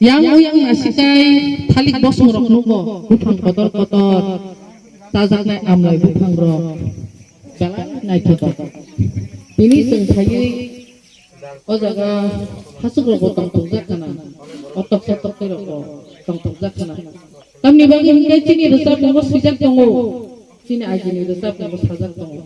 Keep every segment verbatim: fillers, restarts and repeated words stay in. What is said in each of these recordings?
Yang uyang nasikai thalik bosongrok nugo, buphang kotor kotor, chajaknai amlai buphangrok belai naithotok. Tini chwng phaiwi o jaga hachukrogo tongthokjak khna, otok sotok tei rogo tongthokjak khna. Tamni bagwi hwnkhe chini rwchapmungbo swijak tongo, chini agini rwchapmungbo sajak tongo.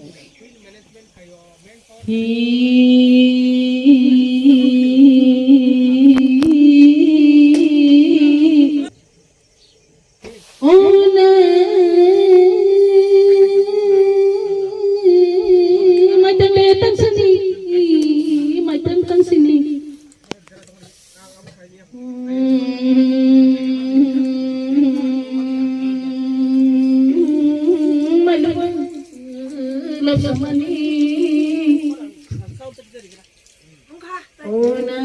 Ona maitang le tangsini, maitang tangsini. Mailung lobsamani. Ona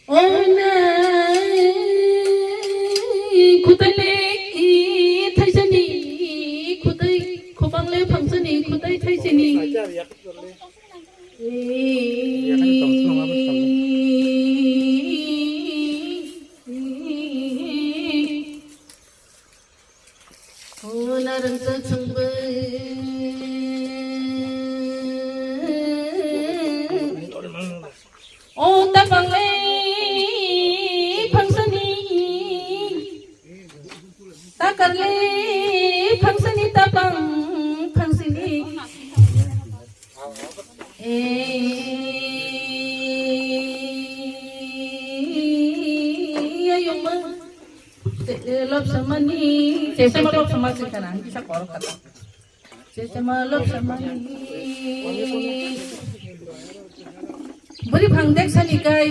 Ona khwtai le thaisani, khwtai khobang le phangsani, khwtai thaisani. O narwgsa chwngbai. O tapang le phangsani, takar le phangsani, tapang phangsani. Ayungma lobsamani, chesema lobsama sikana, kisa korok kata. Chesema lobsamani. Bwrwi phang deksani kai,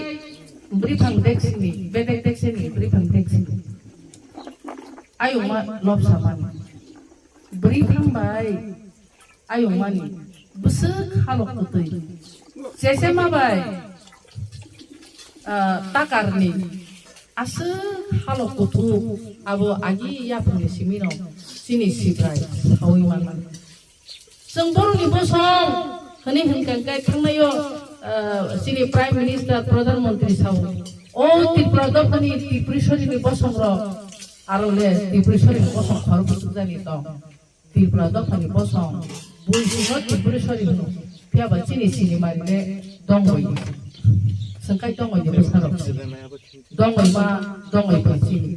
bwrwi phang deksini, bedek deksini, bwrwi phang deksini. Ayungma lobsamani. Bwrwi phang bai. Ayungmani bwswk halok kwtwi. Chesema bai, ah, takarni aswk halok kuthuk abo agi yaphangni simino chini Sibrai saui manmani. Chwng borokni bosong hwnwi hwnkha khe thangnaio, ah, chini Prime Minister, Pradhan Mantri sao, o Tripura dophani Tripureshwarini bosongrok aro le Tripureshwarini bosong khorok kuchukjani tong. Tripura dophani bosong, bui sino Tripureshwari hwno, phiya ba chini sinimari le dongoi. Swngkai dongoi ni bwsarok. Dongoi ma, dongoi bai chini.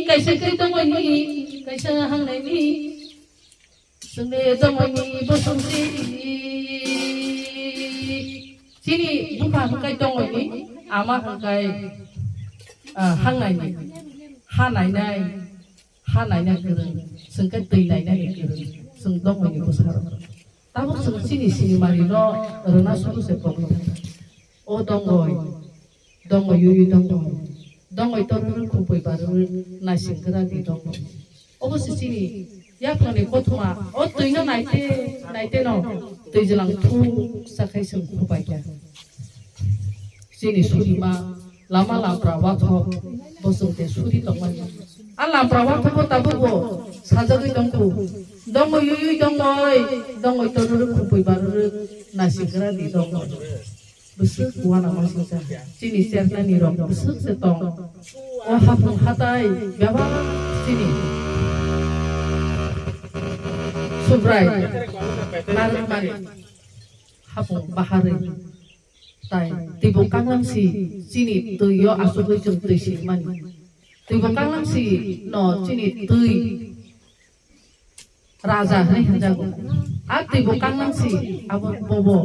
Kaisa khe dongoi ni, kaisa hangnai ni. Chwngni tongmani bosong si. Chini bupha hwnkhe tongmani, ama hwnkhe, ah, hangnaini. Ha nainai, ha naina kwrwng, chwngkhe twi nainani kwrwng, chwng tongmani bwsarok. Tabuk chwng chini sinimari no rwna suru se pogwi thangkha. O tongoi. Dongoi yui dongoi. Dongoi tormani khupui barwi naising kwradi dongoi. Obo se chini yaphangni kothoma, o twino naite, naite no twijlang thuk sakhai chwng khupaikha. Chini surima lama lampra wathok bo chwng de suri tongmani. A lampra wathok bo tabuk bo sajagwi tongkhu. Dongoi yui dongoi, dongoi tormani khupui barwi naising kwradi dongoi. Bwswk uanama singcha. Chini chernani rok bwswk se tong. O hapung hatai bebak chini. Subrai. Narwkmani. Hapung baharwi. Tai twibo kanglang si chini twi o asugwi chwng twi sirmani. Twibo kanglang si no chini twi. Raja hwnwi hwnjago. A twibo kanglang si abo bobo.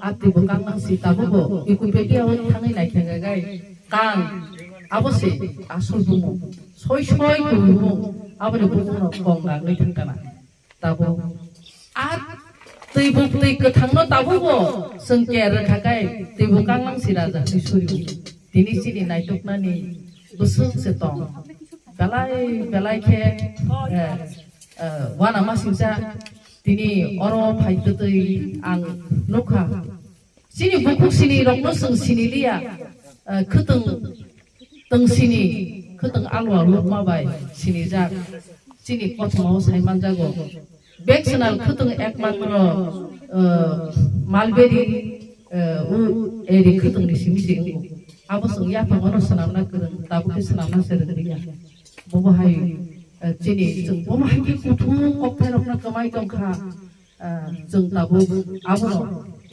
A twibo kanglang si tabukbo Wikipedia o thangwi naikha gagai. Kang abo se asol bumung. Soi soi kubui bumung. Aboni bumung no kong gagwi thangkana. Tabuk. A twibo twi kwthangno tabukbo chwng ker rwkha kai twibo kanglang si raja hwnwi suribo. Tini chini naituknani bwswk se tong. Belai belai khe, eh, eh, uanama singcha tini oro phai twtwi ang nukha. Chini bukhuk sini rokno chwng sini liya, eh, khwtwng tong sini, khwtwng alwa lukma bai sinijak. Chini kothoma o sai manjago. Bek swnal khwtwng ekmatro, uh, mulberry, uh, u eri khwtwng ni simi se wngo. Abo chwng yaphang oro swnamna kwrwng, tabuk khe swnamna se rwngriya. Bobo hai, uh, chini chwng bomo hai khe kuthuk kokthai rokno kwmai tongkha. Ah, chwng tabuk abono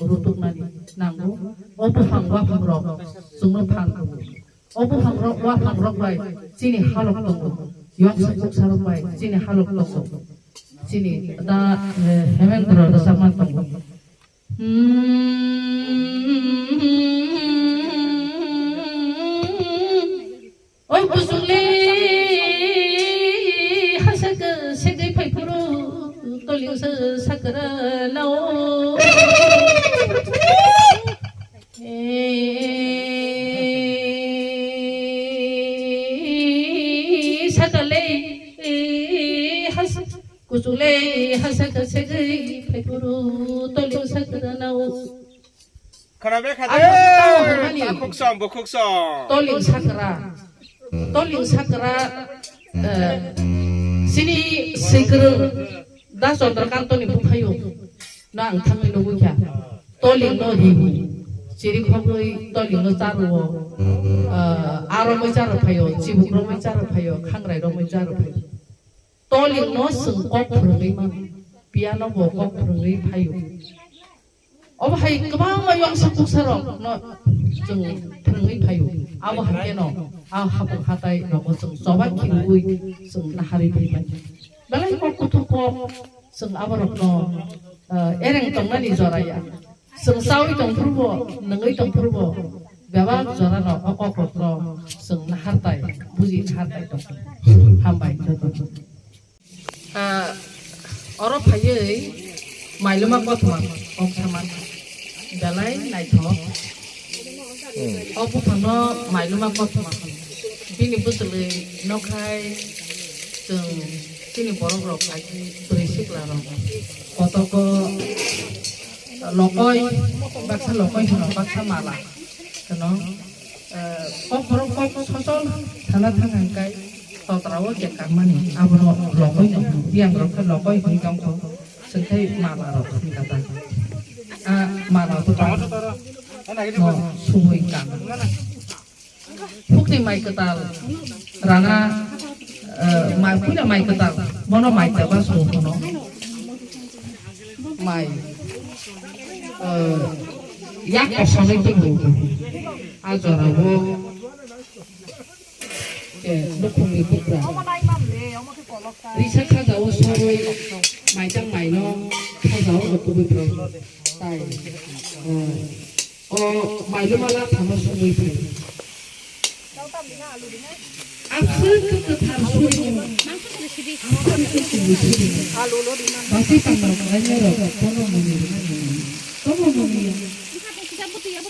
rutuknani nango. O buphang waphangrok chwngno phan rwo. O buphangrok, waphangrok bai chini halok tongo. Yongsa kuksarok bai chini halok tongo. Chini da, eh, Hemendra rwchapma tongo. Hmm. Oi kuchukle hasaka segwi phaiphuru tolingsa sakra nao. Eh, sakale, eh, has-, kuchukle hasaka segwi phaiphuru tolingsa sakra nao. Khwnabe kha Ang de. Tao hwnmani. Takhuk som, bukhuk som. Toling sakra. Toling sakra, eh, sini sikrwng da Chandrakantoni buphayo. No ang thangwi nugwi kha. Toling no riwi. Chiri khogwi toling no charwo. Eh, aromwi charwphaio, chibuk romwi charwphaio, khangrai romwi charwphaio. Toling no chwng kok phwrwngwi mano, piano bo kok phwrwngwi phaio. Obo hai kwbangma yongsa kuksarok no chwng phwrwngwi phaio. Abo hai kheno a hapung hatai rogo chwng choba khirwi chwng naharwi phai mano. Belai kok kuthuk kok chwng aborokno, eh, ereng tongnani jora ya. Chwng chaui tongphuru bo, nungwi tongphuru bo, bebak jora no o kok rok no chwng nahartai, buji nahartai tong. Hambai joto. Ah, oro phaiwi mailuma kothoma kok sama belai naithok. O buphang no mailuma kothoma hwn. Bini bwchwlwi nokhai chwng chini borok rok agi bwrwi sikla rok kotogo lokoi, baksa lokoi hwno, baksa mala hwno. Eh, kok borok kok sosol sana thang hwnkhe totra o je kakmani abono lokoi no hwno. Biyang rok khe lokoi hwnwi tongkho, chwng khe mala rok hwnwi kata. A mala bwtang no sumui kang. Hukni mai kwtal rana, eh, mai, puila mai kwtal, bono mai teba song hwno. Mai, eh, yak kosanwi tongo. A jorao, eh, nukhungni bukra. Risa khajao sorwi, maitang maino khajao o kubui borok. Tai, eh, O mailuma lathamo songwi phai. Aswk khe kwthar surimu, aswk khe kwthar surimu. Basi tangma khlainairok bono muni rwna muni. Bono muni ya.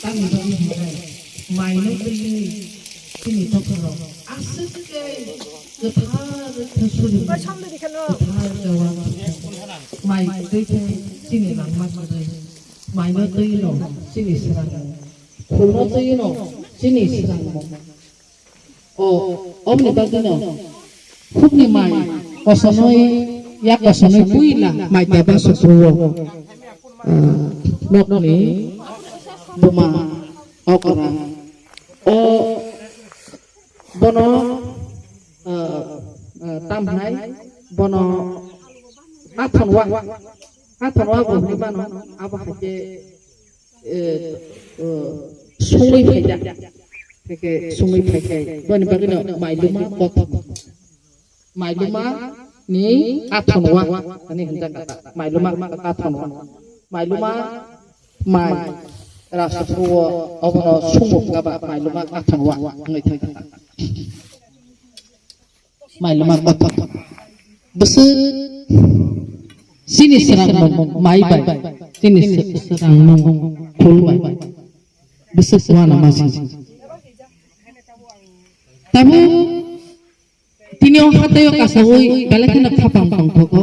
Tamni bagwi hwnkhai maino twiwi chini tokharok aswk khe kwthar khe surimu. Kwthar khe uansukha. Mai twi khe chini langma kwrwi. Maino twi no chini swrangmung, khulno twi no chini swrangmung. O, oboni bagwi no hukni mai kosonwi, yak kosonwi puila mai teba sukruo, ah, nokni buma okra. O, bono, ah, ah, tam hwnai, bono athon wa. Athon wa bo hwnwi mano, abo hai khe, eh, eh, songwi phaijak. Hai khe songwi phai khe, boni bagwino mailuma kothoma. Mailuma ni athon wa, ani hwnjak kata. Mailuma athon wa. Mailuma mai rasukhuo obono songmung kaba mailuma athon wa wngwi thai kha. Mailuma kothoma. Bwswk chini swrangmung mai bai, chini sw-, swrangmung khul bai. Bwswk uanama se. Tabuk tini o hatai o kasaui belai kheno khapang tongthogo.